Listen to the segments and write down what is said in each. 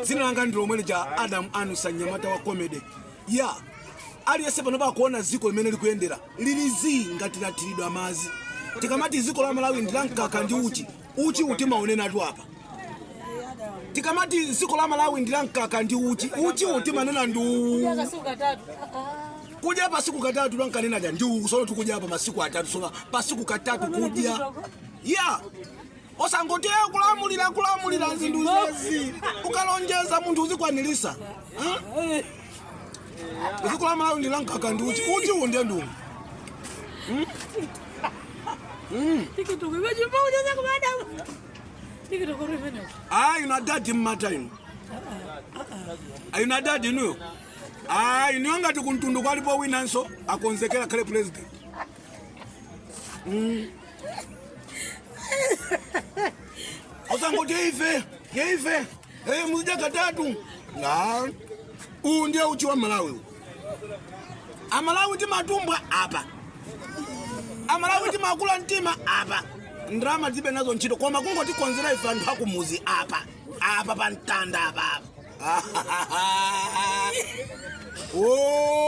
Dzina langa ndi lomwe lija, Adam Anusa, mnyamata wa comedy ya aliyense. Pano pakuona dziko limene likuyendera lili zii ngati lathiridwa madzi. Tikamati dziko la Malawi ndi la mkaka ndi uchi, uchi utimaonenatu apa. Tikamati dziko la Malawi ndi la mkaka ndi uchi, uchi utimanena ndi uwu. Kasiku katatu. Kudya pasiku katatu lankanena ja ndi uwu. Sono tikudya pa masiku atatu, sono pasiku katatu kudya ya osangoti "Eh, kulamulira kulamulira zinthu zezi." Ukalonjeza munthu uzikwanirisa. Dziko la Malawi ndi la mkaka ndi uchi, uchi uwu ndiye ndiuwu. TikTok iwe chimba unyanya kwa Adam. TikTok imene. Ah, inu adadi mmata inu. Inu adadi inuyo. Ah, inuyo ngati kumtundu kwalipo winanso akonzekera khale president. Osangoti ife, ife, eh, muzidya katatu. Ah, uwu ndiye uchi wa Malawi uwu. Amalawi timatumbwa apa. Amalawi timakula mtima apa. Ndalama tibe nazo ntchito koma kungotikonzera ife anthu akumuzi apa. Apa pa mtanda apa.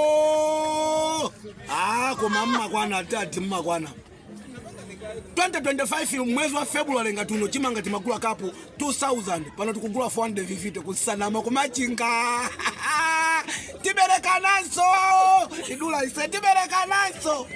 Oh! Ah, koma mmakwana atati mmakwana. 2025 mwezi wa February ngati uno chimanga timagula kapu 2000, pano tikugula 450 kusanama kumachinga. Tiberekananso idula ise tiberekananso.